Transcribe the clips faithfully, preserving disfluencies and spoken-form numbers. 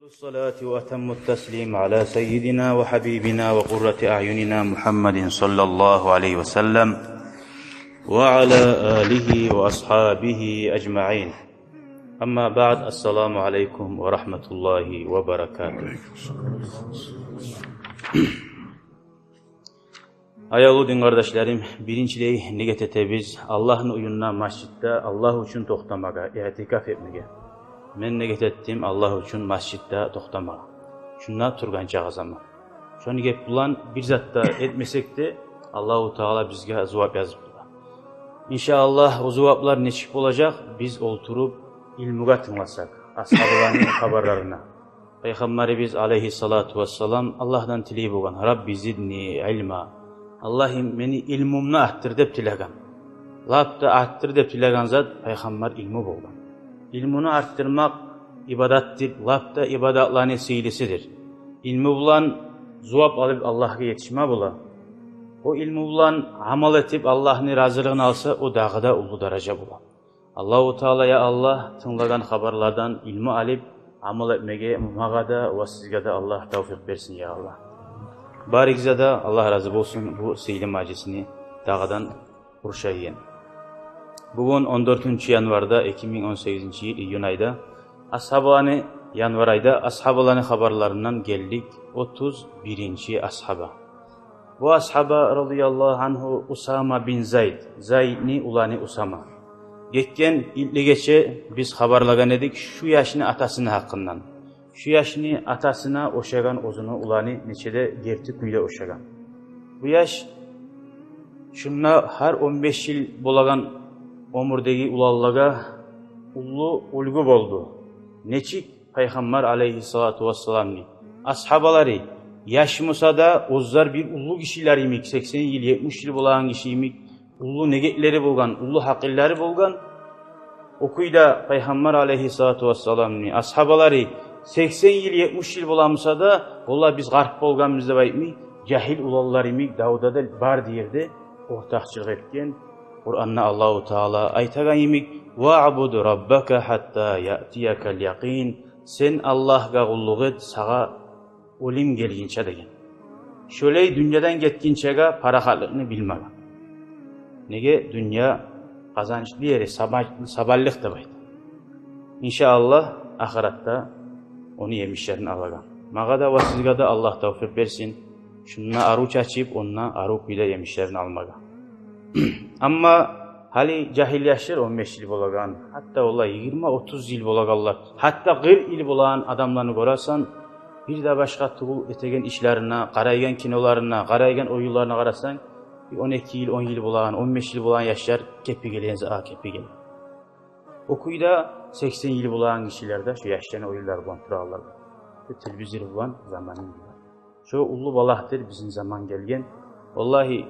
الصلاة وأتم التسليم على سيدنا وحبيبنا وقرة أعيننا محمد صلى الله عليه وسلم وعلى آله وأصحابه أجمعين. أما بعد، السلام عليكم ورحمة الله وبركاته. Аявлу дин къардашларым, биринчилей негет этебиз Аллагьны уьюнде, масжитде Аллагь учун токътамагъа, иътикаф этмеге. Мен негет этдим Аллагь учун масжитде токътамагъа, шунда тургъан чакъы заман. Шону геп булан бир зат да этмесек де, Аллагьу Таала бизге зувап язып тура. Иншааллагь, о зуваплар нечик болажакъ, биз олтуруп илмугъа тынгласакъ, асгьабаланы хабарларына. Пайхаммарыбыз алейгьиссалату вассалам Аллагьдан тилей болгъан: «Рабби зидни илма». «Аллагьым, мени илмумну артдыр», – деп тилеген. Лап да артдыр деп тилеген зат пайхаммар илму болгъан. Илмуну артдырмакъ ибадатдыр, лап да ибадатланы сыйлысыдыр. Илму булан зувап алып Аллагьгъа етишме бола. О илму булан амал этип Аллагьны разилигин алса, о дагъы да уллу даража бола. Аллагьу Таала, я Аллагь, тынглагъан хабарлардан илму алып, амал этмеге магъа да ва сизге де Аллагь тавфикъ берсин, я Аллагь. Баригизге де Аллагь рази болсун бу сыйлы мажлисни дагъыдан къуршайгъан. Бугюн он дёртюнчю январда, эки минг он сегизинчи йыл июнь айда, асгьабаланы, январь айда асгьабаланы хабарларындан гелдик отуз биринчи асгьаба. Бу асгьаба, радияллагьу ангьу, Усама бин Зайд, Зайдни уланы Усама. Гетген йылгъа гече биз хабарлагъан эдик шу яшны атасыны гьакъындан. Шу яшны атасына ошагъан оьзюню уланы, нече де герти кюйде ошагъан. Бу яш шунда гьар он беш йыл болагъан оьмюрдеги уланлагъа уллу уьлгю болду. Нечик Пайхаммар алейгьиссалату вассаламны асгьабалары яш буса да, оьзлер бир уллу гишилер йимик, сексен йыл, етмиш йыл болагъан гиши йимик, уллу негетлери болгъан, уллу гьакъыллары болгъан. О кюйде Пайхаммар алейгьиссалату вассаламны асгьабалары сексен йыл, етмиш йыл бола буса да, олар биз гъаркъ болгъанбыз деп айтмай, жагьил уланлар йимик, давда да бар ерде ортакъчылыкъ этген. Къуранда Аллагьу Таала айтагъан йимик: «Ваъбуд раббака хьатта яътиякал якъин». Сен Аллагьгъа къуллукъ эт, сагъа оьлюм гелгинче деген. Шолай дюньядан гетгинчеге парахатлыкъны билмеген. Неге? Дюнья къазанчлы ери, саба-, сабанлыкъ деп айта. Иншааллагь, ахыратда ону емишлерин алагъан. Магъа да ва сизге де Аллагь тавфикъ берсин шунда арив чачып, онда арив кюйде емишлерин алмагъа. Амма гьали жагьил яшлар, он беш йыл болагъан, гьатта олар йигирма, отуз йыл болагъанлар, гьатта къыркъ йыл болагъан адамланы гёресен, бир де башгъа тюгюл этеген ишлерине, къарайгъан киноларына, къарайгъан оюнларына къарасанг, бир он эки йыл, он йыл болагъан, он беш йыл болагъан яшлар кепигелеген за-, а, кепигелеген. О кюйде сексен йыл болагъан гишилер де шо яшланы оюнлары булан туралар. Шо телевизор булан заманын биле. Шо уллу балагьдыр бизин заман гелген. Валлагьи,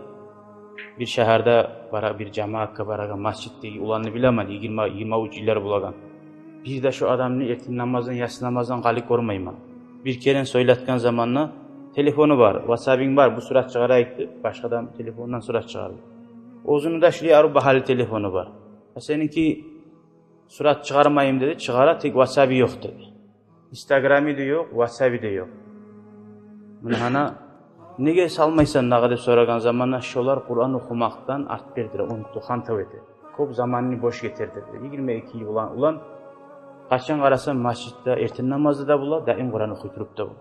бир шагьарда бара, бир жамаатгъа барагъан, масжитдеги уланны билемен, йигирма, йигирма уьч йыллар болагъан. Бир де шо адамны эртен намаздан, ясси намаздан къалыкъ гёрмеймен. Бир керен сёйлетген заманда: «Телефону бар, ватсабынг бар, бу сурат чыгъарайыкъ», – деп, башгъа адам телефонундан сурат чыгъарды. Оьзюню де шулай арив багьалы телефону бар. «А сеники сурат чыгъармаймы?» – деди. «Чыгъара, тек ватсабы ёкъ», – деди. Инстаграмы да ёкъ, ватсабы да ёкъ. Муна гьана, неге салмайсан дагъы деп сорагъан заманда, шолар Къуран охумакъдан арт бердилер, унутду, хантав эте. Кёп заманны бош гетирди. Йигирма эки йыл болагъан улан, къачан къарасанг, масжитде, эртен намазда да бола, даим Къуран охуй туруп да бола.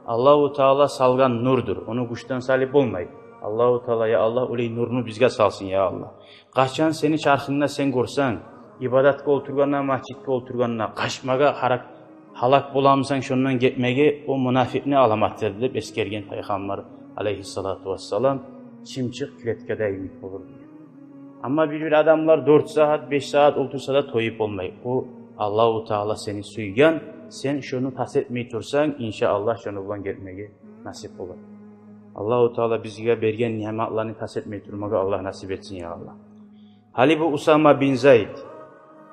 Аллагьу Таала салгъан нурдур, ону гючден салып болмай. Аллагьу Таала, я Аллагь, олай нурну бизге салсын, я Аллагь. Къачан сени чархынгда сен гёрсенг, ибадатгъа олтургъанда, масжитге олтургъанда, къачмагъа гьарак-, гьалак боламысан шондан гетмеге, о мунафикъни аламатыдыр деп эсгерген Пайхаммар алейгьиссалату вассалам, чымчыкъ клеткада йимик болур деген. Амма бир-бир адамлар дёрт сагьат, беш сагьат олтурса да тоюп болмай. О Аллагьу Таала сени сюйген, сен шону тас этмей турсанг, иншааллагь, шону булан гетмеге насип болур. Аллагьу Таала бизге берген ниъматланы тас этмей турмагъа Аллагь насип этсин, я Аллагь. Гьали бу Усама бин Зайд,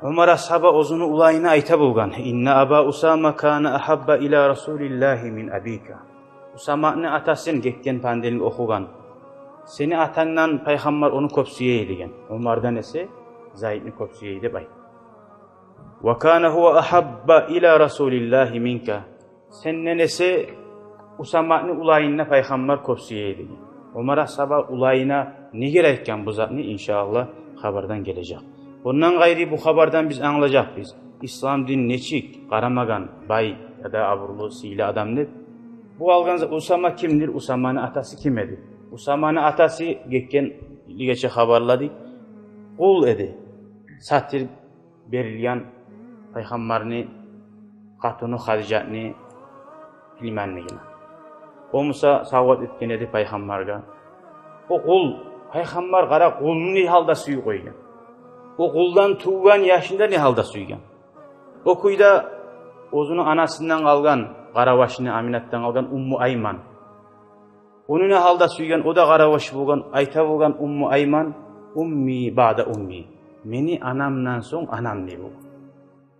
Умар асгьаба оьзюню уланына айта болгъан: «Инна аба Усама кана ахьабба ила Расулиллагьи мин абика». Усаманы атасын, гетген понедельник охугъан, сени атангдан Пайхаммар ону кёп сюе эди деген. Умардан эсе Зайдны кёп сюе эди деп айта. «Ва кана гьува ахьабба ила Расулиллагьи минка». Сенден эсе Усаматны уланын да пайхаммар кёп сюе эди. Омар асгьаба уланына негер айтгъан бу затны, иншааллагь, хабардан гележек. Ондан къайры бу хабардан биз англажакъбыз, ислам дин нечик къарамагъан бай яда абурлу, сыйлы адам деп. Бу алгъан за-, Усама кимдир? Усаманы атасы ким эди? Усаманы атасы, гетген йылгъа чы хабарладыкъ, къул эди. Сатып берилген пайхаммарны къатыны Хадижатны племяннигине. О буса савгъат этген эди пайхаммаргъа. О къул, пайхаммар, къара, къулну не гьалда сююп къойгъан. О къулдан тувгъан яшны да не гьалда сюйген. О кюйде оьзюню анасындан къалгъан, къарабашыны Аминатдан къалгъан Умму Айман. Ону не гьалда сюйген, о да къарабаш болгъан, айта болгъан Умму Айман: «Умми баъда умми». Мени анамдан сонг анам дей болгъан.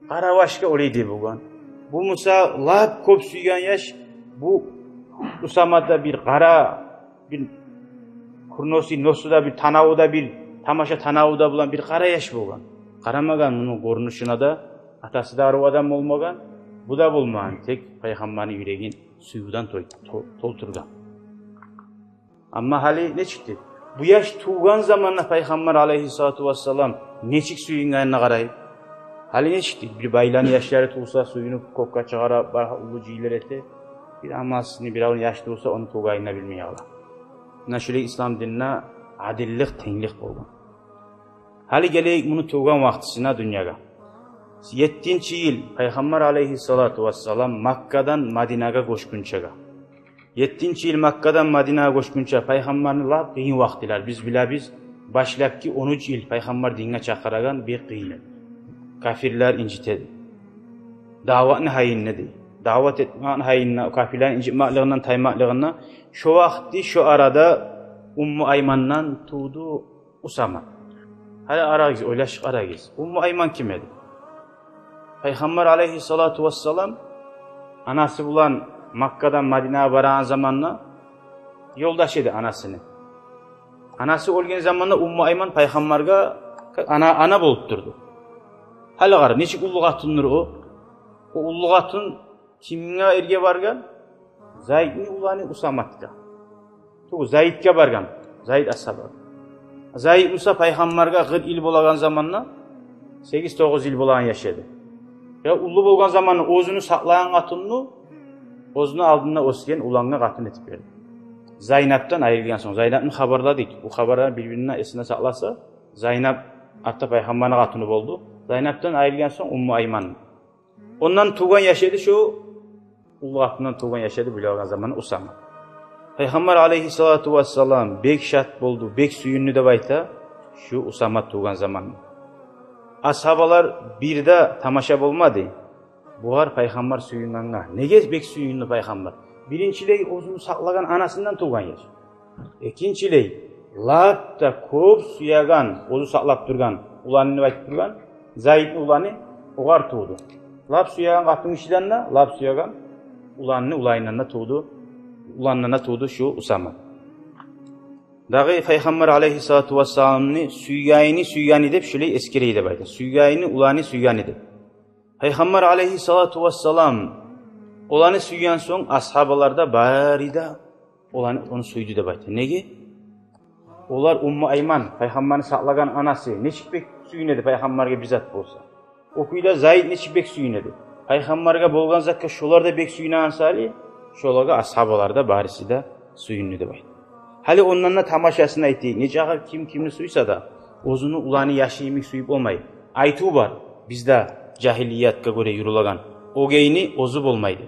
Къарабашгъа олай дей болгъан. Бу буса лап кёп сюйген яш, бу Усама да бир къара, бир курносу, носу да бир, танаву да бир, тамаша танаву да булан бир къара яш болгъан. Къарамагъан муну гёрюнюшюне де, атасы да арив адам болмагъан, бу да болмагъан, тек пайхаммарны юрегин сюювден той-, то-, толтургъан. Амма гьали нечикди? Бу яш тувгъан заманда пайхаммар алайгьиссалату вассалам нечик сююнгенине къарайыкъ. Гьали нечикди? Бир байланы яшлары тувса, сююнюп, кёкге чыгъара, бар уллу жыйынлар эте. Бир амалсызны, бир авун яш тувса, ону тувгъанын да билмей къала. Муна шулай ислам динде адиллик, тенглик болгъан. Гьали гелейик муну тувгъан вакътисине, дюньягъа. Еттинчи йыл пайхаммар алайгьиссалату вассалам Маккадан Мадинагъа гёчгюнчеге. Еттинчи йыл Маккадан Мадинагъа гёчгюнче пайхаммарны лап къыйын вакътилер. Биз билебиз, башлапгъы он уьч йыл пайхаммар динге чакъырагъан бек къыйын эди. Капирлер инжите эди. Даъватны гьайын эди. Даъват этмекни гьайын, капирлени инжитмеклигинден, таймакълыгъындан. Шо вакъти, шо арада Умму Аймандан тувду Усама. Гьали къарагъыз, ойлашып къарагъыз. Умму Айман ким эди? Пайхаммар алайгьиссалату вассалам анасы булан Маккадан Мадинагъа барагъан заманда ёлдаш эди анасыны. Анасы оьлген заманда Умму Айман пайхаммаргъа ана, ана болуп турду. Гьали къара, нечик уллу къатындыр о. О уллу къатын кимге эрге баргъан? Зайдны уланы Усаматгъа. Тюгюл, Зайдге баргъан. Зайд асгьаба. Зайд буса пайхаммаргъа къыркъ йыл болагъан заманда, сегиз-тогъуз йыл болагъан яш эди. Я уллу болгъан заманда оьзюню сакълагъан къатынны оьзюню алдында оьсген улангъа къатын этип берди. Зайнапдан айрылгъан сонг, Зайнапны хабарладыкъ. Бу хабарлар бир-бирин эсинде сакъласа, Зайнап артда пайхаммарны къатыны болду. Зайнапдан айрылгъан сонг Умму Айман. Ондан тувгъан яш эди шо, уллу къатындан тувгъан яш эди, биле алгъан заманы Усама. Пайхаммар алайгьиссалату вассалам бек шат болду, бек сююндю деп айта, шу Усама тувгъан заманда. Асгьабалар бир де тамаша болмады бугъар, пайхаммар сююнгенге. Неге бек сююндю пайхаммар? Биринчилей, оьзюню сакълагъан анасындан тувгъан яш. Экинчилей, лап да кёп сюеген, оьзю сакълап тургъан уланын деп айтып тургъан, Зайдны уланы огъар тувду. Лап сюеген къатынгишиден де, лап сюеген уланын, уланындан да тувду, уланындан да тувду шу Усама. Дагъы пайхаммар алайгьиссалату вассаламны сюйгенини сюйгени деп шулай эсгерейик деп айта. Сюйгенини, уланы сюйгени деп. Пайхаммар алайгьиссалату вассалам оланы сюйген сонг, асгьабалар да бары да оланы, ону сюйдю деп айта. Неге? Олар Умму Айман, пайхаммарны сакълагъан анасы, нечик бек сююне эди пайхаммаргъа бир зат болса. О кюйде Зайд нечик бек сююне эди. Пайхаммаргъа болгъан затгъа шолар да бек сююнеген саялы, шолагъа асгьабалар да барысы да сююндю деп айта. Гьали ондан да тамашасын айтайыкъ. Нечакъы ким кимни сюйсе де, оьзюню уланы яшы йимик сююп болмай. Айтыв бар бизде, жагьилиятгъа гёре юрюлеген: «Оьгейни оьзю болмайды.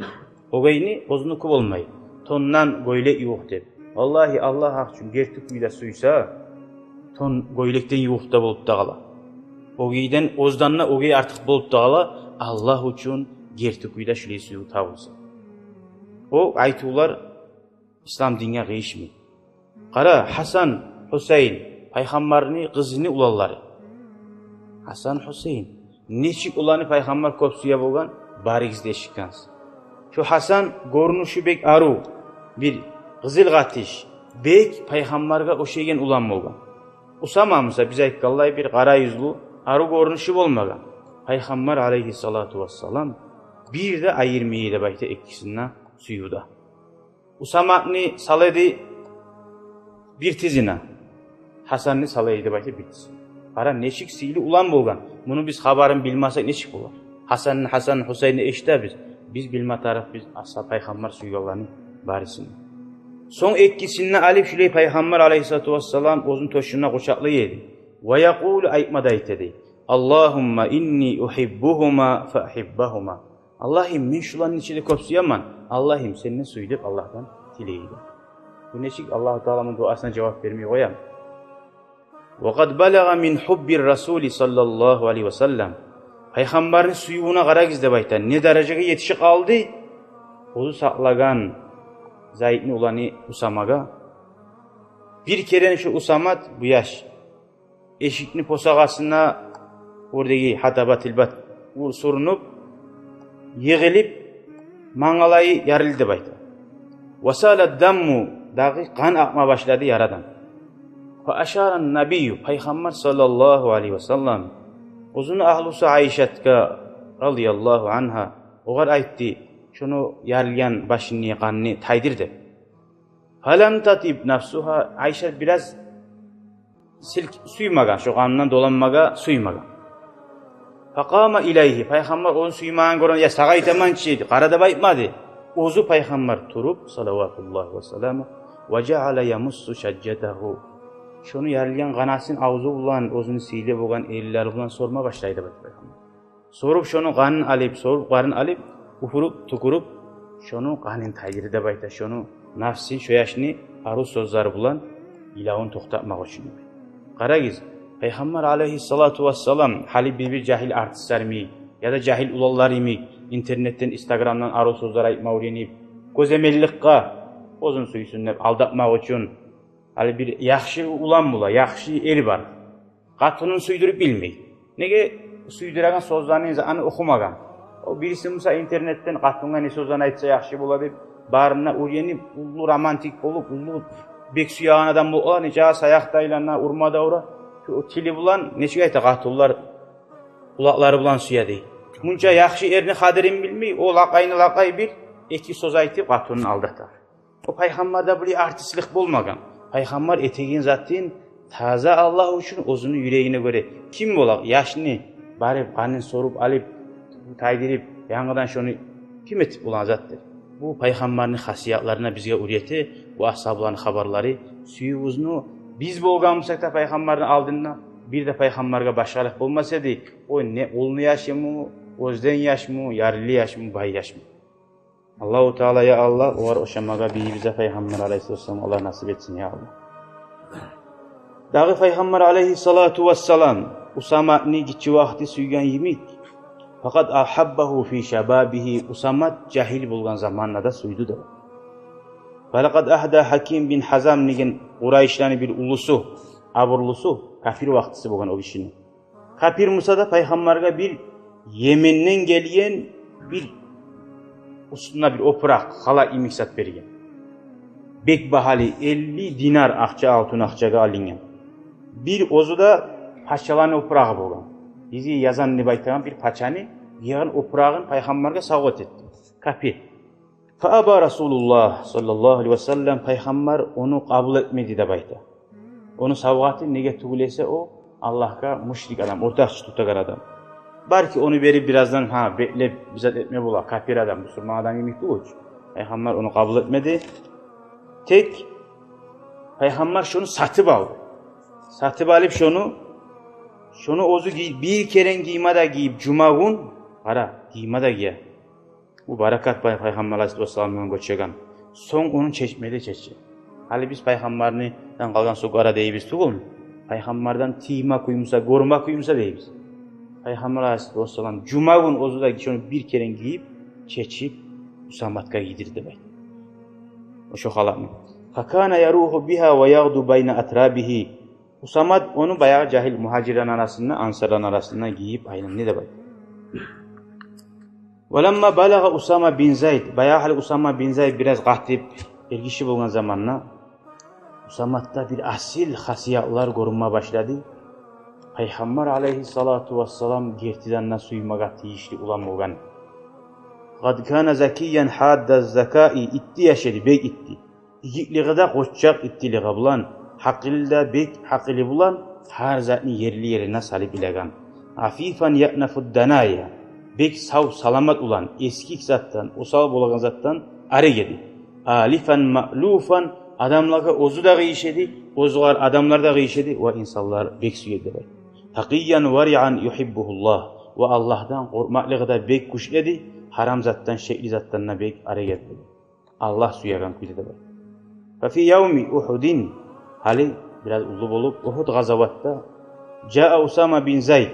Оьгейни оьзюнюки болмай. Тондан гёйлек ювукъ», – деп. Валлагьи, Аллагь гьакъ учун, герти кюйде сюйсе, тон гёйлекден ювукъ да болуп да къала. Оьгейден, оьзден де оьгей артыкъ болуп да къала, Аллагь учун герти кюйде шулай сююв табулса. О айтывлар ислам динге къыйышмай. Къара, Гьасан, Гьусейн, пайхаммарны къызыны уланлары. Гьасан, Гьусейн. Нечик оланы пайхаммар кёп сюе болгъан, барыгъыз да эшитгенсиз. Шо Гьасан гёрюнюшю бек арив, бир къызыл къатыш, бек пайхаммаргъа ошайгъан улан болгъан. Усама буса, биз айтгъанлай, бир къара юзлю, арив гёрюнюшю болмагъан. Пайхаммар алайгьиссалату вассалам Бир де айырмай эди деп айта экисин де сюювде. Усаматны сала эди бир тизине, Гьасанны сала эди деп айта бир тизине. Къара, нечик сыйлы улан болгъан. Муну биз хабарын билмесек, нечик болар? Гьасанны, Гьасан, Гьусайнны эшитебиз. Биз билме тарыкъбыз асла Пайхаммар сюйгенлени барысын. Сонг экисин де алып, шулай Пайхаммар алайгьиссалату вассалам оьзюню тёшюне къучакълай эди. Ва якъулу, айтма да айта эди: «Аллагьумма инни угьиббугьума фа агьиббагьума». «Аллагьым, мен шуланы нечик де кёп сюемен, Аллагьым, сен де сюй», — деп Аллагьдан тилей эди. Бу нечик Аллагьу Таала муну дуасына жавап бермей къоямы? Ва къад балагъа мин гьуббир расули саллаллагьу алайгьи ва саллам. Пайхаммарны сюювюне къарагъыз деп айта, не даражагъа етишип къалды. Оьзю сакълагъан Зайдны уланы Усамагъа. Бир керен шу Усамат, бу яш, эшикни посагъасына, оьрдеги гьатаба-тилба ур-, сюрюнюп, йыгъылып, мангалайы ярылды деп айта. Ва сала дамму, дагъы къан акъма башлады ярадан. Фа ашара набийю, Пайхаммар саллаллагьу алайгьи ва саллам оьзюню агьлюсю Айшатгъа, радияллагьу ангьа, огъар айтды: «Шуну ярылгъан башыны къанын тайдыр», — деп. Фалам татиб нафсугьа, Айшат бираз силк-, сюймеген, шо къанындан доланмагъа сюймеген. Факъама илайгьи, Пайхаммар ону сюймегенин гёрген, «Я, сагъа айтаман чы, къара», — деп айтмады. Оьзю Пайхаммар туруп, салаватуллагьи ва саламу, ва жаала ямуссу шажжатагьу. Шону ярылгъан къанасын авзу булан, оьзюню сыйлы болгъан эллери булан сорма башлайды деп айта Пайхаммар. Соруп, шону къанын алып, соруп, къанын алып, уьфюрюп, тюкюрюп, шону къанын тайдырды деп айта, шону нафсын, шо яшны арив сёзлер булан йылавун токътатмакъ учун. Къарагъыз, Пайхаммар алайгьиссалату вассалам гьали бир-бир жагьил артистлер йимик, яда жагьил уланлар йимик, интернетден, инстаграмдан арив сёзлер айтма уьйренип, гёземелликге, оьзюн сюйсюн деп алдатмакъ учун, гьали бир яхшы улан бола, яхшы эр бар. Къатынын сюйдюрюп билмей. Неге? Сюйдюреген сёзлени, аны охумагъан. О бириси буса интернетден къатынгъа не сёзлени айтса яхшы бола деп, барына уьйренип, уллу романтик болуп, уллу бек сюеген адам болуп, ола нече саякъ да айлана, урма да ура. О тили булан нечик айта къатынлар, къулакълары булан сюе дей. Мунча яхшы эрни къадирин билмей, о лакъайны лакъай бир, эки сёз айтып, къатынын алдата. О Пайхаммарда булай артистлик болмагъан. Пайхаммар этеген затын таза Аллагь учун, оьзюню юрегине гёре. Ким бола яшны барып, къанын соруп алып, тайдырып, янгыдан шону ким этип болагъан затдыр? Бу Пайхаммарны хасиятларына бизге уьйрете, бу асгьабланы хабарлары. Сюювюбюзню биз болгъан бусакъ да Пайхаммарны алдында, бир де Пайхаммаргъа башгъалыкъ болмас эди, о не уллу яшмы, оьзден яшмы, ярлы яшмы, бай яшмы. Аллагьу Таала, я Аллагь, огъар ошамагъа бийибизге Пайхаммар алайгьиссалам, Аллагь насип этсин, я Аллагь. Дагъы Пайхаммар алайгьиссалату вассалам Усаматны гиччи вакъти сюйген йимик, факъад агьаббагьу фи шабабигьи, Усамат жагьил болгъан заманда да сюйдю деп. Фалакъад агьда Гьаким бин Гьизам деген Къурайшланы бир уллусу, абурлусу, капир вакътиси болгъан о гишини. Капир буса да Пайхаммаргъа бир Йеменден гелген бир уьстюнде бир опуракъ, халат йимик зат берген. Бек багьалы, элли динар акъча, алтын акъчагъа алынгъан. Бир оьзю де пачаланы опурагъы болгъан. Бизи Язан деп айтагъан бир пачаны гийген опурагъын Пайхаммаргъа савгъат этди. Капир. Фа аба Расулуллагь саллаллагьу алайгьи ва саллам, Пайхаммар ону къабул этмеди деп айта. Ону савгъатын, неге тюгюл эсе о Аллагьгъа мушрик адам, ортакъчы тутагъан адам. Балики, ону берип бираздан, гьа, беклеп, бир зат этме бола, капир адам, бусурман адам йимик тюгюл чю. Пайхаммар ону къабул этмеди. Тек Пайхаммар шону сатып алды. Сатып алып шону, шону оьзю гий-, бир керен гийме де гийип, жума гюн, къара, гийме де гие. Бу баракат пай-, Пайхаммар алайгьиссалату вассаламдан гёчеген. Сонг ону чечме де чече. Гьали биз Пайхаммардан къалгъан сукъара дейбиз тюгюлмю? Пайхаммардан тийме кюй буса, гёрме кюй буса дейбиз. Пайхаммар алайгьиссалату вассалам жума гюн оьзю де шону бир керен гийип, чечип, Усаматгъа гийдирди деп айта. Ошо халатны. Факана яруху бигьа ва ягъду байна атрабигьи. Усамат ону баягъы жагьил мугьажирлени арасында, ансарланы арасында гийип айланды деп айта. Ва ламма балагъа Усама бин Зайд, баягъы гьали Усама бин Зайд бираз къатып, эргиши болгъан заманда, Усаматда бир асил хасиятлар гёрюнме башлады. Пайхаммар алайгьиссалату вассалам гертиден де сюймеге тийишли улан болгъан. Къад кана закиян хьадда закаи, итти яш эди, бек итти. Игитлиги де къоччакъ иттилиги булан, гьакъылы да бек гьакъылы булан, гьар затны ерли-ерине салып билеген. Афифан яънафуд-дания, бек сав-саламат улан, эсгик затдан, осал болагъан затдан арек эди. Алифан маълуфан, адамлагъа оьзю де къыйыш эди, оьзюгер адамлар да къыйыш эди, ва инсанлар бек сюе эди деп айта. Такъиян вариан юхьиббугьуллагь, ва Аллагьдан къоркъмакълыгъы да бек гючлю эди, гьарам затдан, шекли затдан да бек арек эди. Аллагь сюеген кюйде деп айта. Фа фи явми Ухьудин, гьали бираз уллу болуп, Ухьуд къазаватда, жаа Усама бин Зайд.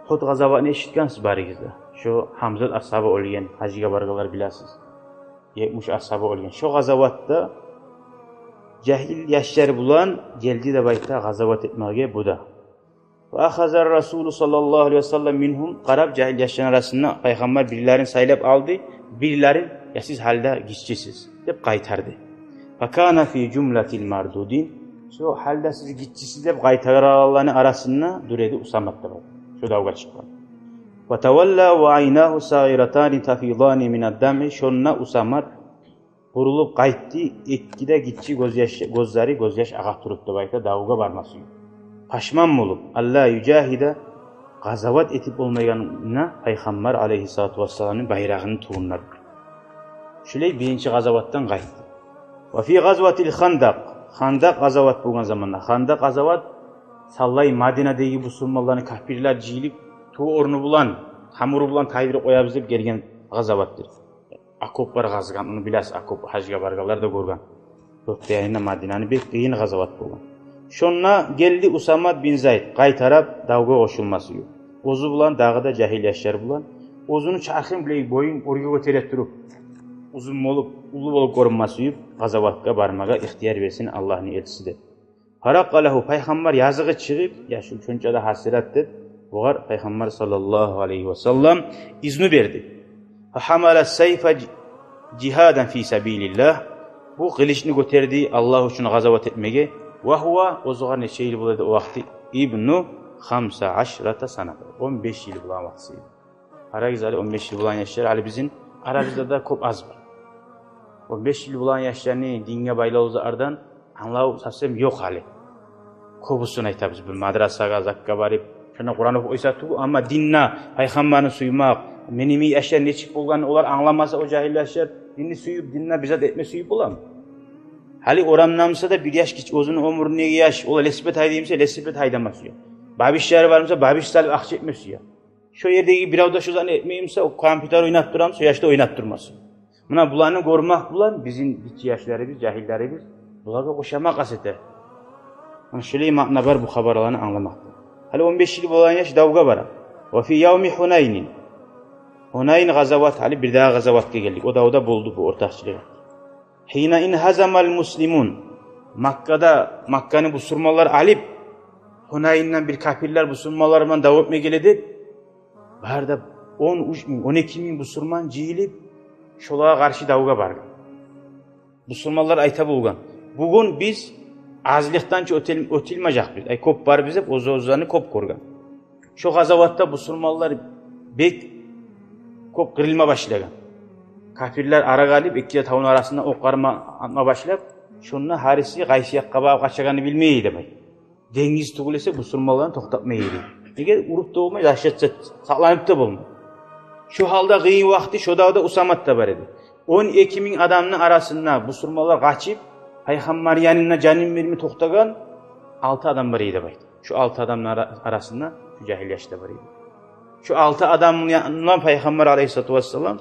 Ухьуд къазаватны эшитгенсиз барыгъыз да. Шо Гьамзат асгьаба оьлген, гьажгъа баргъанлар билесиз. Етмиш асгьаба оьлген. Шо къазаватда жагьил яшлар булан гелди деп айта къазават этмеге бу да. Ва ахазар Расулу саллаллагьу алайгьи ва саллам мингьум, къарап, жагьил яшланы арасында Пайхаммар бирлерин сайлап алды, бирлерин, я сиз гьалда гиччисиз деп къайтарды. Фа кана фи жумлатил мардудин, шо гьалда сиз гиччисиз деп къайтарылгъанланы арасында дюр эди Усамат да бар, шо давгъа чыкъгъан. Ва тавалла ва айнагьу сагъиратани тафидани минад-дамъи, шонда Усамат бурулуп къайтды, эки де гиччи гёзьяш, гёзлери гёзьяш агъа туруп деп айта, давгъа барма сююп. Пашман болуп, алла южагьида, къазават этип болмайгъанына Пайхаммар алайгьиссалату вассаламны байрагъыны тувунлап. Шулай биринчи къазаватдан къайтды. Ва фи къазватил Хандакъ, Хандакъ къазават болгъан заманда, Хандакъ къазават, савлай Мадинадагъы бусурманланы капирлер жыйылып, туву орну булан, тамуру булан тайдырып къоябыз деп гелген къазаватдыр. Окоплар къазгъан, ону билесиз, окоп, гьажгъа баргъанлар да гёрген. Дёрт де янында Мадинаны, бек къыйын къазават болгъан. Шонда гелди Усамат бин Зайд, къайтарып давгъа къошулма сююп. Оьзю булан, дагъы да жагьил яшлар булан. Оьзюню чархын булай боюн оьрге гётере туруп, узун болуп, уллу болуп гёрюнме сююп, къазаватгъа бармагъа ихтияр берсин Аллагьны элчиси деп. Фаракъа лагьу, Пайхаммар языгъы чыгъып, яшув шонча да гьасират деп, бугъар Пайхаммар саллаллагьу алайгьи ва саллам изну берди. Фа гьамала сайфа жи-, жигьадан фи сабилиллагь. Бу къылычны гётерди Аллагь учун къазават этмеге. Ва гьува, оьзюгъар нече йыл бола эди о вакъти? Ибну хамса ашрата саната. Он беш йыл болагъан вакътиси эди. Къарагъыз гьали, он беш йыл болагъан яшлар гьали бизин арабызда да кёп аз бар. Он беш йыл болагъан яшланы динге байлавлу затлардан англаву совсем ёкъ гьали. Кёбюсюн айтабыз, бир мадрасагъа, затгъа барып, шонда Къуран охуп къойса тюгюл, амма динде Пайхаммарны сюймек, мени йимик яшлар нечик болгъанын олар англамаса, о жагьил яшлар, динни сюйюп, динде бир зат этме сюйюп боламы? Гьали орамда буса да бир яш гич-, оьзюню оьмюрюндеги яш, ол велосипед гьайдаймы буса, велосипед гьайдама сюе. Бабишлери бармы буса, бабиш салып акъча этме сюе. Шо ердеги бирев де шо затны этмейми буса, о компьютер ойнап турамы буса, шо яшда ойнап турмасын. Муна буланы гёрмек булан бизин гиччи яшларыбыз, жагьиллерибиз булагъа ошамакъ къаст эте. Муна шолай маъна бар бу хабарланы англамакъда. Гьали он беш йыл болагъан яш давгъа бара. Ва фи явми Гьунайнин. Гьунайн къазават, гьали бирдагъы къазаватгъа гелдик. О давда болду бу ортакъчылыгъы. Гьина инхазамал муслимун. Маккада, Макканы бусурманлар алып, Гьунайндан бир капирлер бусурманлар булан дав этме геле деп, бары да он уьч минг, он эки минг бусурман жыйылып, шолагъа къаршы давгъа баргъан. Бусурманлар айта болгъан: «Бугюн биз азлыкъдан чы оьтел-, оьтюлмежекбиз. Ай, кёп барбыз», — деп, оьз-оьзлени кёп гёрген. Шо къазаватда бусурманлар бек кёп къырылма башлагъан. Капирлер арагъа алып, эки де тавну арасында окъ-ярма атма башлап, шонда гьариси къайсы якъгъа багъып къачагъанын билмей эди деп айта. Денгиз тюгюл эсе, бусурманланы токътатмай эди. Неге, уруп да болмай, защищаться, сакъланып да болмай. Шо гьалда къыйын вакъти, шо давда Усамат да бар эди. Он эки минг адамны арасында бусурманлар къачып, Пайхаммар янында жанын берме токътагъан алты адам бар эди деп айта. Шо алты адамны ара-, арасында шо жагьил яш да бар эди. Шо алты адамны янындан Пайхаммар алайгьиссалату вассалам,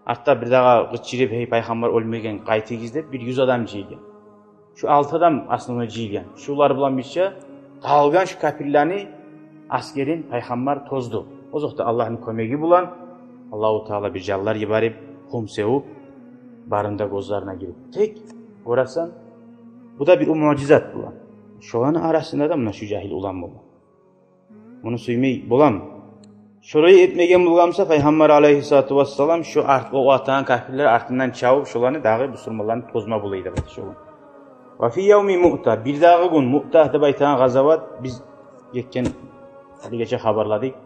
артда бирдагъы къычырып: «Гьей, Пайхаммар оьлмеген, къайтыгъыз», — деп, бир юз адам жыйылгъан. Шо алты адам основной жыйылгъан. Шолар булан бирче къалгъан шо капирлени асгерин Пайхаммар тозду. Озокъда, Аллагьны кёмеги булан Аллагьу Таала бир жанлар йиберип, къум севюп, барын да гёзлерине гирип. Тек гёресен, бу да бир о муъжизат булан. Шоланы арасында да муна шу жагьил улан болгъан. Муну сюймей боламы? Шолай этмеген болгъан буса, Пайхаммар алайгьиссалату вассалам шо арт, о атагъан капирлер артындан чабып, шоланы дагъы бусурманланы тозма бола эди деп айта шоланы. Ва фи явми Муъта, бирдагъы гюн, Муъта деп айтагъан къазават, биз гетген, гьали гече хабарладыкъ.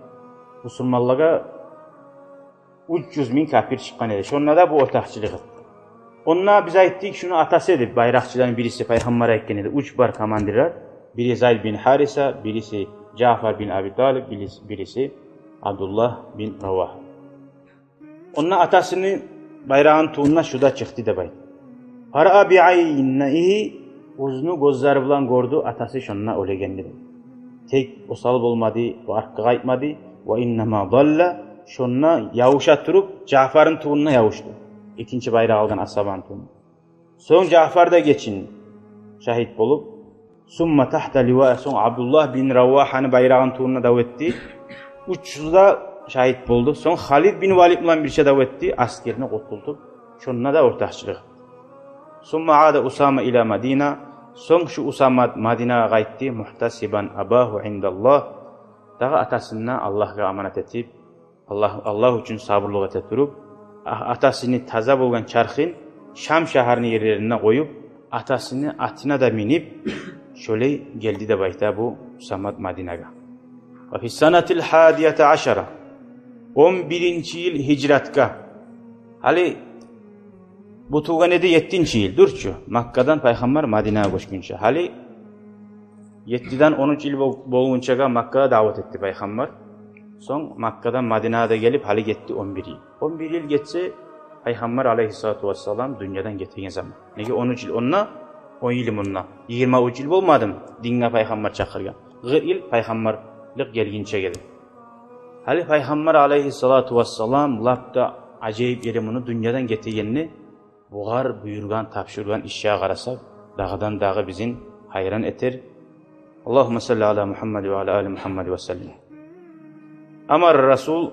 Бусурманлагъа Уьч юз минг капир чыкъгъан эди. Шонда да бу ортакъчылыкъ этди. Онда биз айтдыкъ, шуну атасы эди, байракъчыланы бириси, пайхаммар айтгъан эди, уьч бар командирлер. Бири Зайд бин Хариса, бириси Жаъфар бин Аби Талиб, бириси, бириси Абдуллагь бин Равагьа. Онда атасыны байрагъыны тувунда шу да чыкъды деп айта. Фараа биайнайгьи, оьзюню гёзлери булан гёрдю, атасы шонда оьлегенни. Тек осал болмады, ва артгъа къайтмады. Ва иннама далла, шонда явуша туруп, Жаъфарны тувунда явушду. Экинчи байракъ алгъан асгьабаны тувунда. Сонг Жаъфар да гечинди, шагьит болуп. Сумма тахта ливаи, сонг Абдуллагь бин Равагьаны байрагъыны тувунда дав этди. Уьч юз де шагьит болду. Сонг Халид бин Валид булан бирче дав этди, асгерни къутгъузуп, шонда да ортакъчылыкъ. Сумма аада Усама ила Мадина, сонг шу Усама Мадинагъа къайтды, мухтасибан абагьу индаллагь, дагъы атасын да Аллагьгъа аманат этип, Аллагь, Аллагь учун сабурлукъ эте туруп, а-, атасыны таза болгъан чархын Шам шагьарны ерлеринде къоюп, атасыны атына да минип, шолай гелди деп айта бу Усамат Мадинагъа. Ва фи санатил хадията ашара, он биринчи йыл гьижратгъа. Гьали бу тувгъан эди еттинчи йыл, дюрчю, Маккадан пайхаммар Мадинагъа гёчгюнче. Гьали еттиден он уьч йыл бол-, болгъунчагъа Маккада дават этди пайхаммар. Сонг Маккадан Мадинагъа да гелип, гьали гетди он бир йыл. Он бир йыл гетсе, пайхаммар алайгьиссалату вассалам дюньядан гетеген заман. Неге он уьч йыл онда, он йыл мунда? Йигирма уьч йыл болмадымы динге пайхаммар чакъыргъан? Къыркъ йыл пайхаммарлыкъ гелгинчеге де. Гьали пайхаммар алайгьиссалату вассалам, лап да ажайып ери муну, дюньядан гетегенни, бугъар буюргъан, тапшургъан ишге къарасакъ, дагъыдан-дагъы бизин гьайран этер. Аллагьумма салли ала Мухаммад ва ала али Мухаммад ва саллим. Амара Расул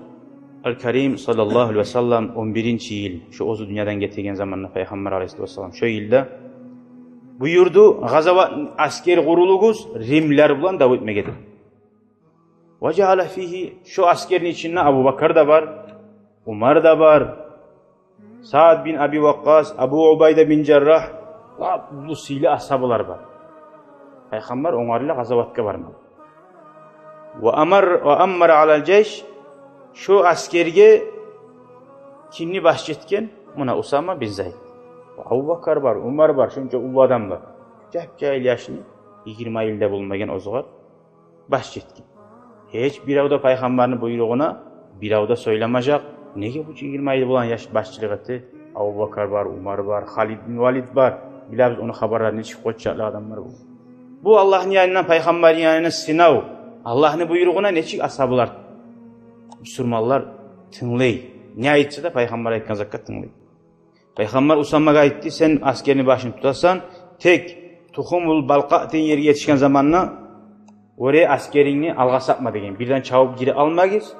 аль-Карим саллаллагьу алайгьи ва саллам он биринчи йыл, шо оьзю дюньядан гетеген заманда пайхаммар алайгьиссалату вассалам, шо йылда буюрду: «Гъазават, аскер къурулугъуз, римлер булан дав этмеге», — деп. Ва жаала фигьи, шо аскерни ичинде Абу Бакр да бар, Умар да бар, Саад бин Аби Вакъкъас, Абу Убайда бин Жаррагь, лап уллу сыйлы асгьабалар бар. Пайхаммар онгарыла гъазаватгъа бармагъа. Ва амар, ва аммара алал жайш, шо аскерге кимни башчы этген? Муна Усама бин Зайд. Абу Бакр бар, Умар бар, шунча уллу адам бар. Жап-жагьил яшны, йигирма йыл да болмагъан оьзюгер, башчы этген. Гьеч бирев де пайхаммарны буйругъуна бирев де сёйлемежек. Неге бу йигирма йыл булан яш башчылыкъ этди? Абу Бакр бар, Умар бар, Халид бин Валид бар. Билебиз ону хабарларын, нечик къоччакълы адамлар бу. Бу Аллагьны янындан, пайхаммарны янындан сынав. Аллагьны буйругъуна нечик асгьабалар, бусурманлар тынглай. Не айтса да, пайхаммар айтгъан затгъа тынглай. Пайхаммар Усамагъа айтды: «Сен аскерни башын тутасан, тек Тухумул Балкъа деген ерге етишген заманда, оьре аскерингни алгъа сапма», — деген. «Бирден чабып гире алмагъыз,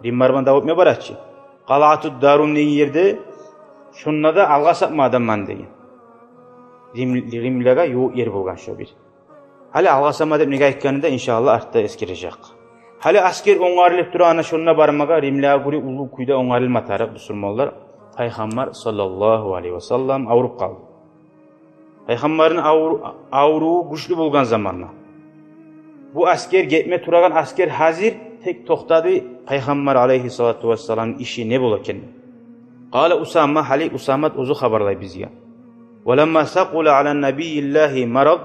римлер булан дав этме барачы. Къалаатуд Дарум деген ерде, шонда да алгъа сапма адамланы», — деген. Рим-, римлеге ювукъ ер болгъан шо бир. Гьали алгъасама деп неге айтгъанын да, иншааллагь, артда эсгережек. Гьали аскер онгарылып тура, ана шонда бармагъа, римлеге гёре уллу кюйде онгарылма тарыкъ, бусурманлар. Пайхаммар саллаллагьу алайгьи ва саллам авруп къалды. Пайхаммарны авру-, авруву гючлю болгъан заманда, бу аскер, гетме турагъан аскер гьазир, тек токътады Пайхаммар алайгьиссалату вассаламны иши не бола экен. Къала Усама, гьали Усамат оьзю хабарлай бизге. Ва ламма сакъула алан набиййиллагьи марад,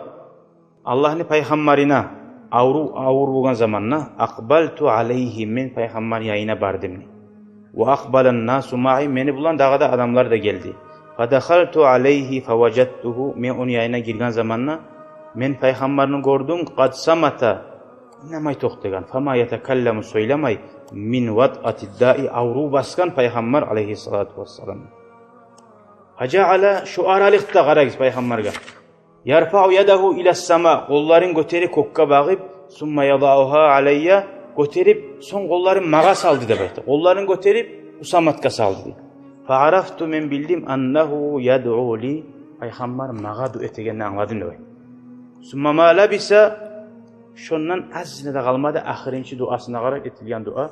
Аллагьны пайхаммарына аврув авур болгъан заманда, акъбалту алайгьи, мен Пайхаммар янына бардым. Ва акъбалан насу магъи, мени булан дагъы да адамлар да гелди. Фадахалту алайгьи фаважадтугьу, мен ону янына гирген заманда, мен Пайхаммарны гёрдюм, къад самата, инамай токътагъан, фама ятакалламу, сёйлемей, мин ватъатид даи, аврув басгъан Пайхаммар алайгьиссалату вассалам. Фажаала, шо аралыкъда, къарагъыз Пайхаммаргъа, ярфау ядагьу илас сама, къолларын гётерип кёкге багъып, сумма ядаугьа алаййа, гётерип, сонг къолларын магъа салды деп айта. Къолларын гётерип Усаматгъа салды дей. Фаарафту, мен билдим, аннагьу ядъу ли, Пайхаммар магъа дуа этегенин англадым деп айта. Сумма ма лабиса, шондан азына да къалмады, ахырынчы дуасына къарап этилген дуа,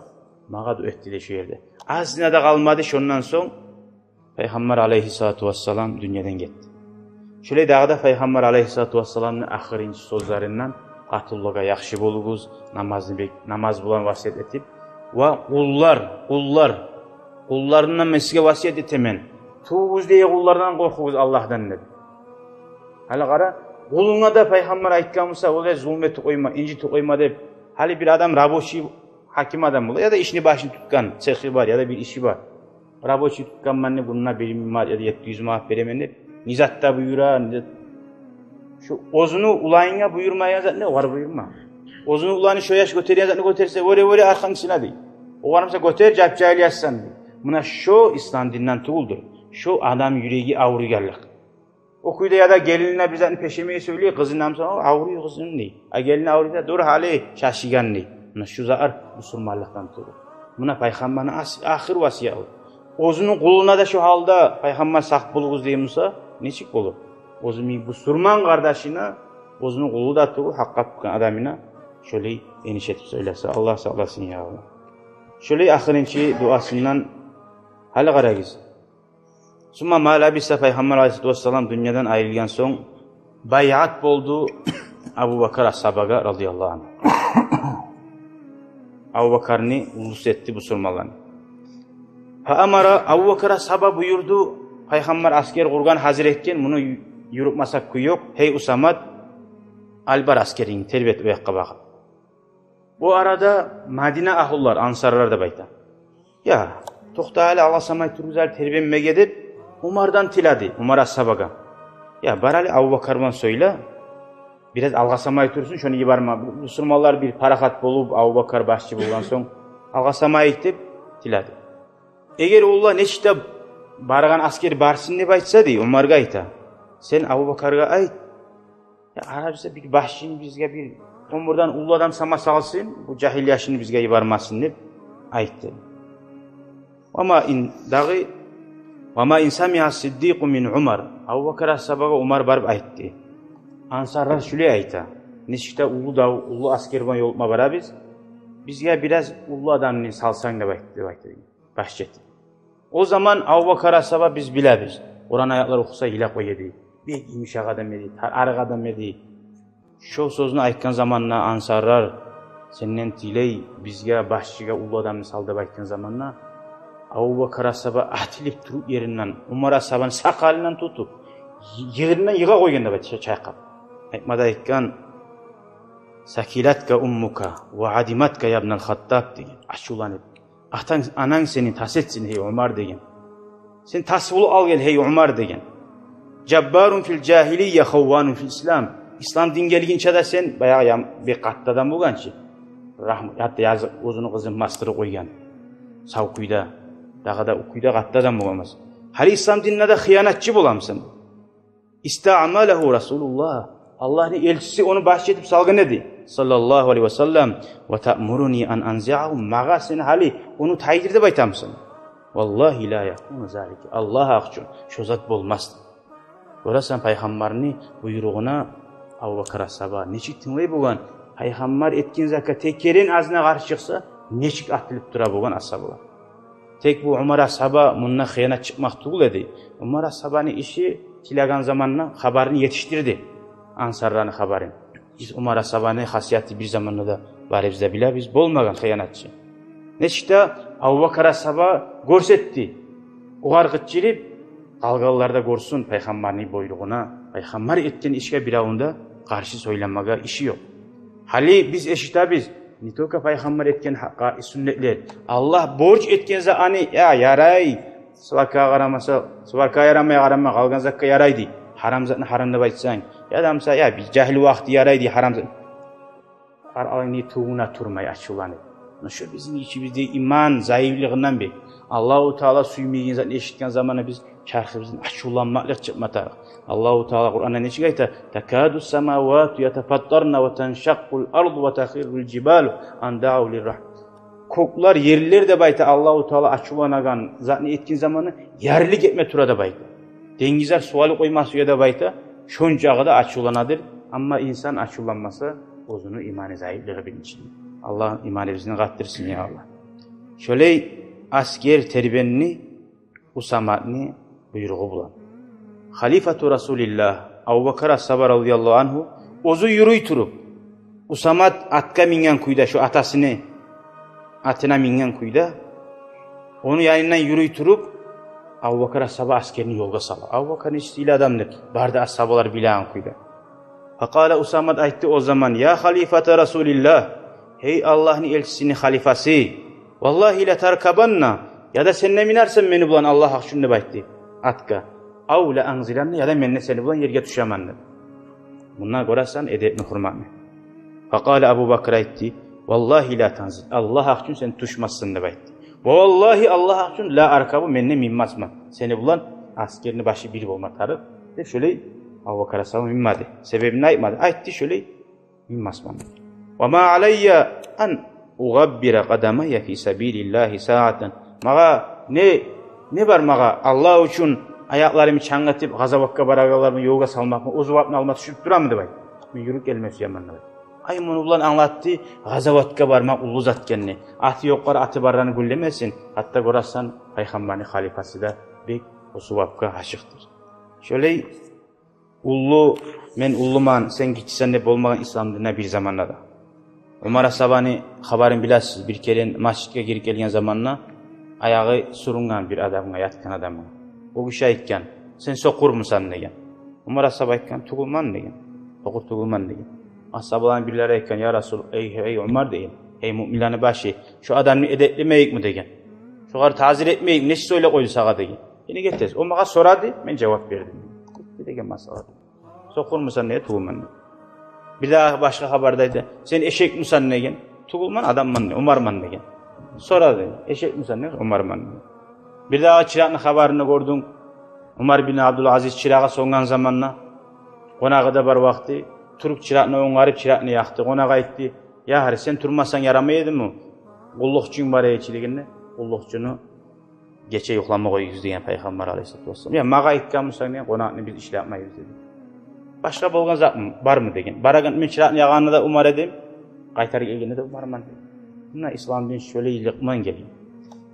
магъа дуа этди дей шо ерде. Азына да къалмады шондан сонг, Пайхаммар алайгьиссалату вассалам дюньядан гетди. Шолай дагъы да Пайхаммар алайгьиссалату вассаламны ахырынчы сёзлеринден: къатынлагъа яхшы болугъуз, намазны бек-, намаз булан васият этип, ва къуллар, къуллар, «Къулларымдан мен сизге васият этемен, тувугъуз дей къуллардан къоркъугъуз Аллагьдан», — деп. Гьали къара, къулунга да пайхаммар айтгъан буса, олай зулму этип къойма, инжитип къойма деп. Гьали бир адам рабочий, гьаким адам бола, яда ишни башын тутгъан, цехи бар, яда бир иши бар. Рабочий тутгъанман деп, гюнюне бир минг манат яда етти юз манат беремен деп, не зат да буюра, не зат. Шу оьзюню уланына буюрмайгъан затны огъар буюрма. Оьзюню уланы шо яш гётерген затны гётерсе, вёре-вёре аркъангны сына дей. Огъар буса гётер, жап-жагьил язсын дей. Муна шо ислам динден тюгюлдюр. Шо адам юреги авруйгъанлыкъ. О кюйде яда гелинине бир затны пешемей сёйлей, къызына буса, о авруй къызым дей. А гелини авруй да, дур гьали, шашыгъан дей. Муна шу затлар бусурманлыкъдан тюгюл. Муна пайхаммарны ас-, ахыр васияты. Оьзюню къулуна да шу гьалда пайхаммар сакъ болугъуз дей буса, нечик болур? Оьзюню бусурман къардашына, оьзюню къулу да тюгюл, гьакъ тутгъан адамына шолай эниш этип сёйлесе. Аллагь сакъласын, я Аллагь. Шолай ахырынчы дуасындан гьали къарагъыз. Сумма ма лабиса, пайхаммар алайгьиссалату вассалам дюньядан айрылгъан сонг, байъат болду Абубакар асгьабагъа, радияллагьу ангьу. Абубакарны уллусу этди бусурманланы. Фа амара, Абубакар асгьаба буюрду, пайхаммар асгер къургъан, гьазир этген, муну ю-, юрютмесек кюй ёкъ: «Гьей Усамат, ал бар асгерингни, тербет о якъгъа багъып». Бу арада Мадина агьлулар, ансарлар деп айта: «Я, токъта гьали, алгъасамай туругъуз гьали тербенмеге», — деп, Умардан тиледи, Умар асгьабагъа. «Я, бар гьали, Абубакар булан сёйле, бираз алгъасамай турсун, шону йиберме. Бу бусурманлар бир парахат болуп, Абубакар башчы болгъан сонг, алгъасамайыкъ», — деп тиледи. Эгер олар нечик де баргъан асгер барсын деп айтса, дей, Умаргъа айта: «Сен Абубакаргъа айт, я, арабызда бир башчыны, бизге бир оьмюрден уллу адам сама салсын, бу жагьил яшны бизге йибермесин», — деп айтды. Ва ма ин, дагъы, ва ма ин самиа Сиддикъу мин Умар. Абубакар асгьабагъа Умар барып айтды: «Ансарлар шулай айта, нечик де уллу дав, уллу асгер булан ёлукъма барабыз, бизге бираз уллу адамны салсанг», — деп айтды, деп айтды. Башчы этди. О заман Абубакар асгьаба, биз билебиз, Къуран аятлар охуса йылап къоя эди. Бек йымышакъ адам эди, та-, арыкъ адам эди. Шо сёзню айтгъан заманда, ансарлар сенден тилей, бизге, башчыгъа уллу адамны сал деп айтгъан заманда, Абубакар асгьаба атылып туруп еринден, Умар асгьабаны сакъалындан тутуп, йы-, еринде йыгъа къойгъан деп айта, чайкъап. Айтма да айтгъан: «Сакилатка уммука ва адиматка, ябнал Хаттаб», — деген, ачувланып. «Атанг, ананг сени тас этсин, гьей Умар», — деген. «Сен тас болуп ал гел, гьей Умар», — деген. «Жаббарун фил жагьилия, хавванун фил ислам». Ислам дин гелгинче де сен баягъы ям-, бек къатты адам болгъан чы. Рагьмат, гьатта языкъ, оьзюню къызын бастырып къойгъан. Сав кюйде. Дагъы да о кюйде къатты адам болгъан эмес. Гьали ислам динде де хыянатчы боламысан? «Истаъмалагьу Расулуллагь». Аллагьны элчиси ону башчы этип салгъан эди, саллаллагьу алайгьи ва саллам. «Ва таъмуруни ан анзиагьу». Магъа сен гьали ону тайдыр деп айтамысан? «Валлагьи ла якуну залика». Аллагь гьакъ учун, шо зат болмас. Гёресен, пайхаммарны буйругъуна Абубакар асгьаба нечик тынглай болгъан, пайхаммар этген затгъа тек керен азына къаршы чыкъса, нечик атылып тура болгъан асгьабалар. Тек бу Умар асгьаба мунда хыянат чыкъмакъ тюгюл эди. Умар асгьабаны иши, тилеген заманда хабарын етишдирди. Ансарланы хабарын. Биз Умар асгьабаны хасияты бир заманда да барыбыз да билебиз, болмагъан хыянатчы. Нечик де Абубакар асгьаба гёрсетди. Огъар къычырып, къалгъанлар да гёрсюн, пайхаммарны буйругъуна, пайхаммар этген ишге биревню де къаршы сёйлемеге иши ёкъ. Гьали биз эшитебиз, не только пайхаммар этген гьакъ, суннетлер. Аллагь борч этген затны, я, ярай, сваркагъа къарамаса, сваркагъа ярамай, къарама, къалгъан затгъа ярай дей. Гьарам затны гьарам деп айтсанг, я да мисал, я, бир жагьил вакъти ярай дей, гьарам зат. Къарагъыз, не тувуна турмай ачувланып. Муна шо бизин ичибизде иман зайыплыгъындан бек. Аллагьу Таала сюймейген затны эшитген заманда биз чархыбыздан ачувланмакълыкъ чыкъма тарыкъ. Аллагьу Таала Къуранда нечик айта: «Такаду самавату ятафатторна ва таншакъкъул арду ва тахиррул жибалу ан даъу лиррагь». Кёклер, ерлер деп айта, Аллагьу Таала ачувланагъан затны этген заманда, ярылып гетме тура деп айта. Денгизлер сув алып къоймас уьйге деп айта, шончакъы да ачувланадыр. Амма инсан ачувланмаса, оьзюню иманы зайыплыгъы билинчли. Аллагь иманыбызны къаттырсын, я Аллагь. Шолай асгер тербенди Усаматны буйругъу булан. Халифату Расулиллагь, Абубакар асгьаба, радияллагьу ангьу, оьзю юрюй туруп, Усамат атгъа минген кюйде, шо атасыны атына минген кюйде, Ону янындан юрюй туруп, Абубакар асгьаба аскерни ёлгъа сала. Абубакар нечик сыйлы адамдыр, бары да асгьабалар билеген кюйде. Факъала Усамат, айтды о заман: «Я халифата Расулиллагь, гьей Аллагьны элчисини халифасы, валлагьи латаркабанна, яда сен де минерсен мени булан, Аллагь гьакъ учун, деп айтды, атгъа. Ав лаанзиланна, яда мен де сени булан ерге тюшемен», — деп. Мунда гёресен эдепни, гьюрметни. Факъала Абубакр, айтды: «Валлагьи латанзил, Аллагь гьакъ учун сен тюшмессен», — деп айтды. «Ва валлагьи, Аллагь гьакъ учун, лааркабу, мен де минмесмен. Сени булан аскерни башы бир болма тарыкъ», — деп, шолай Абубакар асгьаба минмеди. Себебин айтмады. Айтды шолай: «Минмесмен. Ва ма алайя ан угъаббира къадамайя фи сабилиллагьи саатан. Магъа не, не бар магъа, Аллагь учун аякъларымны чангъытып, къазаватгъа барагъанланы ёлгъа салмакъмы, оьз зувабымны алма тюшюп турамы, деп айтды. Мен юрюп гелме сюемен», — деп айтды. Ай, муну булан англатды къазаватгъа бармакъ уллу зат экенни. Аты ёкълар аты барланы гюллемесин. Гьатта гёресен, пайхаммарны халифасы да бек о зувабгъа ашыкъдыр. Шолай уллу, мен уллуман, сен гиччисен деп болмагъан ислам динде бир заманда да. Умар асгьабаны хабарын билесиз, бир керен межитге гирип гелген заманда аягъы сюрюнген бир адамгъа, ятгъан адамгъа. О гиши айтгъан: «Сен сокъурмусан?» — деген. Умар асгьаба айтгъан: «Тюгюлмен», — деген. «Сокъур тюгюлмен», — деген. Асгьабаланы бирлери айтгъан: «Я Расул, эй, эй Умар, — деген, — эй муъминлени башы, шо адамны эдеплемейикми?» — деген. «Шогъар тазир этмейикми? Нечик сёйлеп къойду сагъа?» — деген. «Гене гетесиз. О магъа сорады, мен жавап бердим», — деген масъала. «Сокъурмусан?» — деген. «Тюгюлмен», — деген. Бирдагъы башгъа хабарда айтды: «Сен эшекмисен?» — деген. «Тюгюлмен, адамман, — деген, — Умарман», — деген. Сорады: «Эшекмисен?» — деген. «Умарман», — деген. Бирдагъы чыракъны хабарында гёрдюнг, Умар бин Абдулазиз чырагъы сёнген заманда, къонагъы да бар вакъти, туруп чыракъны онгарып, чыракъны якъды. Къонакъ айтды: «Я гьари, сен турмасанг ярамай эдими? Къуллукъчунг бар эди чи», — дегенде, къуллукъчуну «Гече юхлама къоюгъуз», — деген Пайхаммар алайгьиссалату вассалам. «Я магъа айтгъанмысан, — деген, — къонакъны биз ишлетмейбиз», — деген. «Башгъа болгъан затмы, бармы?» — деген. Барагъан, мен чыракъны ягъанда да Умар эдим, къайтарып гелгенде де Умарман деген. Муна ислам дин шолайлыкъман гелген.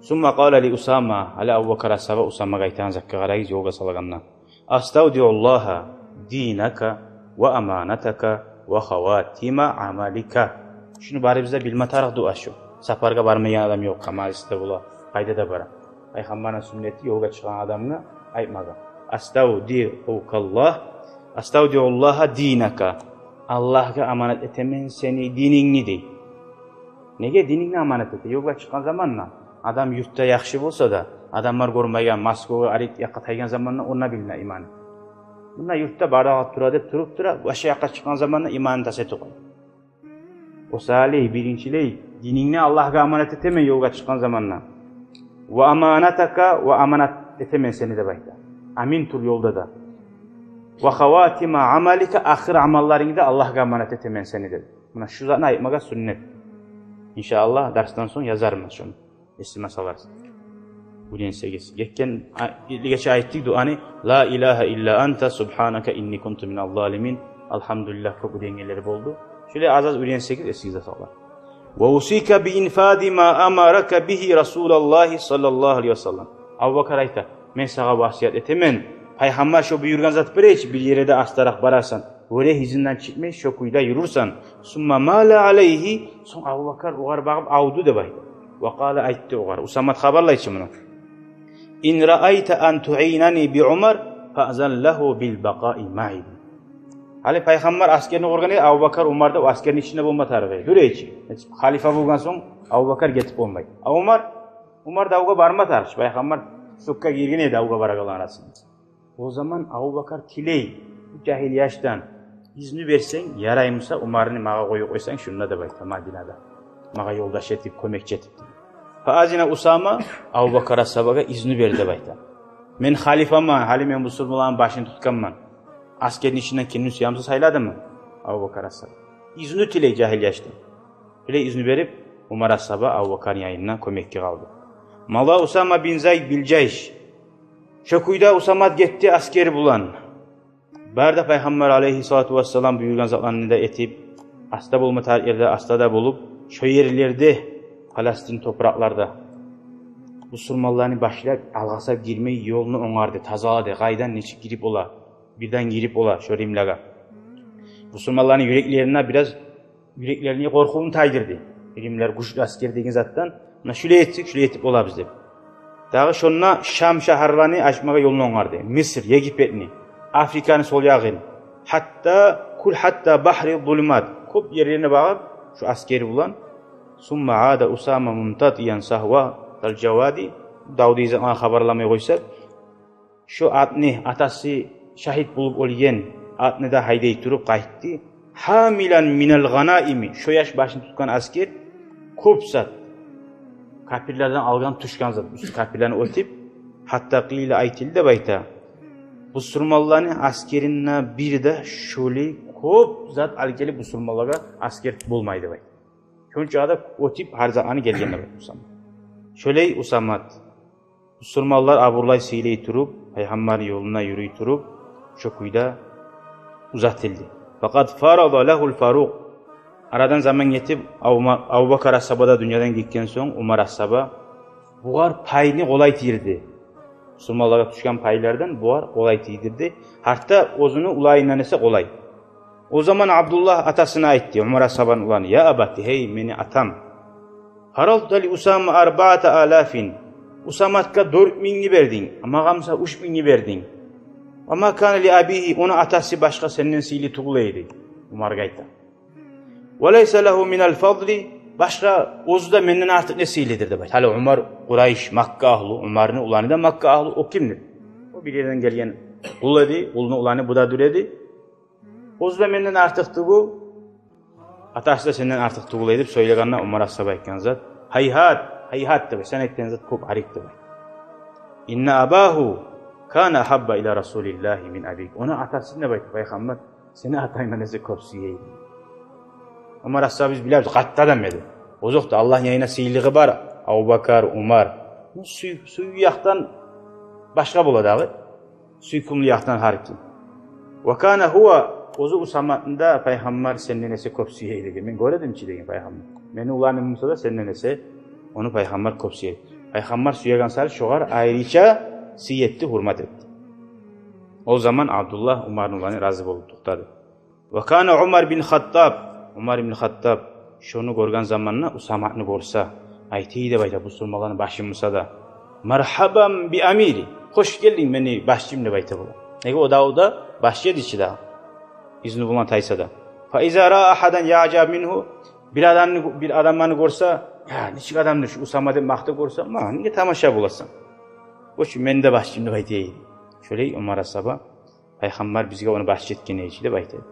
Сумма къала ли Усама, гьали Абубакар асгьаба Усамагъа айтагъан затгъа къарагъыз, ёлгъа салагъанда. «Аставдиуллагьа динака ва аманатака ва хаватима амалика». Шуну барыбыз да билме тарыкъ дуа шу. Сапаргъа бармайгъан адам ёкъ, къамалисте бола, къайда да бара. Пайхаммарны сюннети ёлгъа чыкъгъан адамгъа айтмагъа. «Аставдиукаллагь, аставдиуллагьа динака». Аллагьгъа аманат этемен сени динингни, дей. Неге динингни аманат эте? Ёлгъа чыкъгъан заманда адам юртда яхшы болса да, адамлар гёрмейген, Москвагъа, арек якъгъа тайгъан заманда онда билине иманы. Мунда юртда барагъат тура деп туруп тура, башгъа якъгъа чыкъгъан заманда иманын тас этип къоя. О саялы биринчилей динингни Аллагьгъа аманат этемен ёлгъа чыкъгъан заманда. «Ва аманатака, ва аманат этемен сени», — деп айта. Амин тур ёлда да. «Ва хаватима амалика», ахыр амалларынгны да Аллагьгъа аманат этемен сени, деп. Муна шу затны айтмагъа сюннет. Иншааллагь, дарсдан сонг язарман шуну. Эсиме саларсыз. Уьйренсегиз. Гетген, а, гече айтдыкъ дуаны: «Ла илагьа илла анта субгьанака инни кунту миназ-залимин». Алгьамдулиллагь, кёп уьйренгенлер болду. Шолай аз-аз уьйренсегиз, эсигизде сакълар. «Ва усика би инфази ма амарака бигьи Расулуллагьи саллаллагьу алайгьи ва саллам». Абубакар айта: «Мен сагъа васият этемен, Пайхаммар шо буюргъан зат бар эди чи, бир ерде астаракъ барасан, оьре изинден чыкъмай, шо кюйде юрюрсен. Сумма мала алайгьи», сонг Абубакар огъар багъып авду, деп айта. «Ва къала», айтды огъар. Усамат хабарлай чы муну. «Ин раайта ан туинани би Умар, фаъзан лагьу бил бакъаи маи». Гьали Пайхаммар аскерни къургъан эди, Абубакар, Умар да о аскерни ичинде болма тарыкъ эди. Дюр эди чи. Халифа болгъан сонг Абубакар гетип болмай. А Умар, Умар давгъа барма тарыкъ. Пайхаммар сукъгъа гирген эди давгъа барагъанланы арасында. О заман Абубакар тилей, бу жагьил яшдан: «Изну берсенг, ярай буса, Умарны магъа къоюп къойсанг шунда», — деп айта, — «Мадинада. Магъа ёлдаш этип, кёмекчи этип», — деп. «Фаазина Усама», Абубакар асгьабагъа изну бер, деп айта. «Мен халифаман, гьали мен бусурманланы башын тутгъанман. Аскерни ичинден кимни сюе буса, сайладымы?» Абубакар асгьаба изну тилей жагьил яшдан. Шолай изну берип, Умар асгьаба Абубакарны янында кёмекге къалды. «Мала Усама бин Зайд бил жайш». Шо кюйде Усамат гетди аскер булан. Бары да Пайхаммар алайгьиссалату вассалам буюргъан затланы да этип, аста болма тарыкъ ерде аста да болуп, шо ерлерде, Палестин топуракъларда, бусурманланы башлап алгъасап гирмей ёлну онгарды, тазалады, къайдан нечик гирип бола, бирден гирип бола шо римлеге. Бусурманланы юреклерине бираз, юреклерини къоркъувун тайдырды. Римлер гючлю аскер деген затдан, муна шулай этсек, шулай этип болабыз деп. Дагъы шонда Шам шагьарланы ачмагъа ёлну онгарды. Миср, Египетни, Африканы сол ягъын. Гьатта кул, гьатта багьри зулумат. Кёп ерлени багъып, шо аскери булан. Сумма ада Усама мумтатиян сагьватал жавади. Давда изакълагъа хабарламай къойса, шо атны, атасы шагьит болуп оьлген атны да гьайдай туруп къайтды. Гьамилан минал гъанаими, шо яш башын тутгъан аскер кёп зат, капирлерден алгъан, тюшген зат, уьстю капирлени оьтюп, гьатта къыйла, айтылды деп айта, бусурманланы аскеринде бир де шолай кёп зат алып гелип бусурманлагъа аскер болмай деп айта. Шончагъа да оьтюп гьар затланы гелген деп айта Усама. Шолай Усамат бусурманлар абурлай, сыйлай туруп, Пайхаммар ёлунда юрюй туруп, шо кюйде узатылды. Факъад фарада лагьул Фарукъ. Арадан заман гетип, Абу-, Абубакар асгьаба да дюньядан гетген сонг, Умар асгьаба бугъар пайны къолай тийдирди. Бусурманлагъа тюшген пайлардан бугъар къолай тийдирди. Гьатта оьзюню уланындан эсе къолай. О заман Абдуллагь атасына айтды, Умар асгьабаны уланы: «Я абати, гьей мени атам, фарадта ли Усама арбаата алафин, Усаматгъа дёрт мингни бердинг, магъа буса уьч мингни бердинг. Ва ма кана ли абигьи, ону атасы башгъа сенден сыйлы тюгюл эди». Умаргъа айта. «Ва лайса лагьу минал фадли, башгъа оьзю де менден артыкъ не сыйлыдыр?» — деп айта. Гьали Умар Къурайш, Макка агьлю, Умарны уланы да Макка агьлю, о кимдир? О бир ерден гелген къул эди, къулну уланы бу да дюр эди. Оьзю де менден артыкъ тюгюл, атасы да сенден артыкъ тюгюл эди деп сёйлегенде, Умар асгьаба айтгъан зат: «Гьайгьат, гьайгьат, — деп, — сен айтгъан зат кёп арек», — деп айта. «Инна абагьу кана агьабба ила Расулиллагьи мин абик». Ону атасы, деп айта, Пайхаммар сени атангдан эсе кёп сюе эди. Умар асгьабы, биз билебиз, къатты адам эди. Озокъда, Аллагьны янында сыйлылыгъы бар Абубакар, Умар. Бу сюй-, сюйгю якъдан башгъа бола дагъы. Сюйкюмлю якъдан гьар ким. «Ва кана гьува», оьзю Усаматны да Пайхаммар сенден эсе кёп сюе эди деген. Мен гёре эдим чи деген Пайхаммар. Мени уланым буса да сенден эсе ону Пайхаммар кёп сюе эди. Пайхаммар сюеген саялы шогъар айрыча сый этди, гьюрмат этди. О заман Абдуллагь, Умарны уланы, рази болуп токътады. «Ва кана Умар бин Хаттаб». Умар ибн Хаттаб шону гёрген заманда, Усаматны гёрсе, айта эди деп айта, бусурманланы башын буса да: «Маргьабан би амири. Хош гелдинг мени башчым», — деп айта бугъар. Неге, о давда башчы эди чи дагъы, изну булан тайса да. «Фа иза раа агьадан яъжабу мингьу». Бир адамны, бир адамланы гёрсе: «Я, нечик адамдыр шу Усама», — деп макътап гёрсе, «Магъа неге тамаша боласан? О чу мени де башчым», — деп айта эди. Шолай Умар асгьаба Пайхаммар бизге ону башчы этген эди чи деп айта эди.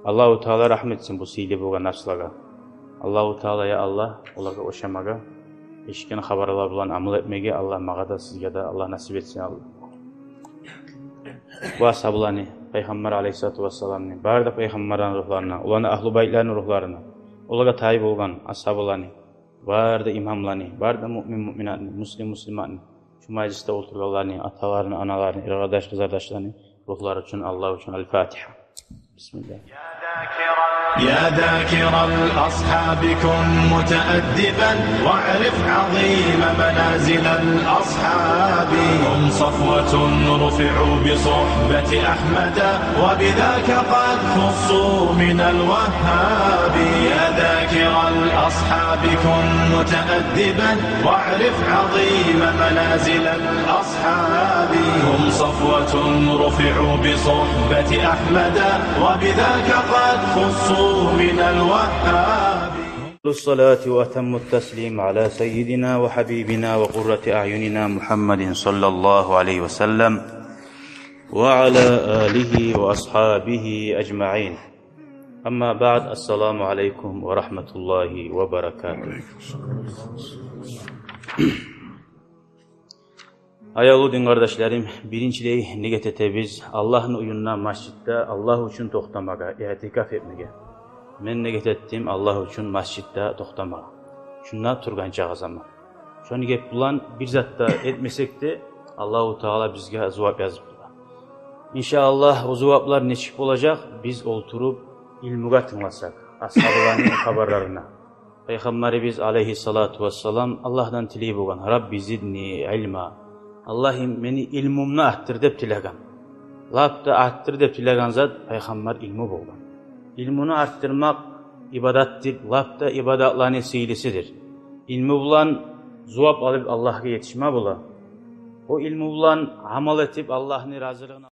Аллагьу Таала рагьмат этсин бу сыйлы болгъан напслагъа. Аллагьу Таала, я Аллагь, олагъа ошамагъа, эшитген хабарлар булан амал этмеге Аллагь магъа да, сизге де Аллагь насип этсин, Аллагь. Бу асгьабаланы, Пайхаммар алайгьиссалату вассаламны, бары да пайхаммарланы ругьларына, оланы агьлу байтларыны ругьларына, олагъа табиъ болгъан асгьабаланы, бары да имамланы, бары да муъмин муъминатны, муслим муслиматны, шу мажлисде олтургъанланы, аталарыны, аналарыны, эркъардаш къызардашларыны ругьлары учун, Аллагь учун. Аль-Фатигьа. Бисмиллагь. يا ذاكر الأصحاب كن متأدبا، واعرف عظيم منازل الأصحاب. هم صفوة رفعوا بصحبة أحمد، وبذاك قد خصوا من الوهاب. يا ذاكر الأصحاب كن متأدبا، واعرف عظيم منازل الأصحاب. هم صفوة رفعوا بصحبة أحمد، وبذاك قد خصوا من الوهاب. الصلاة وأتم التسليم على سيدنا وحبيبنا وقرة أعيننا محمد صلى الله عليه وسلم وعلى آله وأصحابه أجمعين. أما بعد، السلام عليكم ورحمة الله وبركاته. Аявлу дин къардашларым, биринчилей негет этебиз Аллагьны уьюнде, межитде Аллагь учун токътамагъа, иътикаф этмеге. Мен негет этдим Аллагь учун межитде токътамагъа, шунда тургъанчагъа заман. Шону геп булан бир зат да этмесек де, Аллагьу Таала бизге зувап язып тура. Иншааллагь, о зуваплар нечик болажакъ? Биз олтуруп илмугъа тынгласакъ, асгьабаланы хабарларына. Пайхаммарыбыз алайгьиссалату вассалам Аллагьдан тилей болгъан: «Рабби зидни илма». «Аллагьым, мени илмумну артдыр», — деп тилеген. Лап да артдыр деп тилеген зат Пайхаммар илму болгъан. Илмуну артдырмакъ ибадатдыр, лап да ибадатланы сыйлысыдыр. Илму булан зувап алып Аллагьгъа етишме бола. О илму булан амал этип, Аллагьны разилигин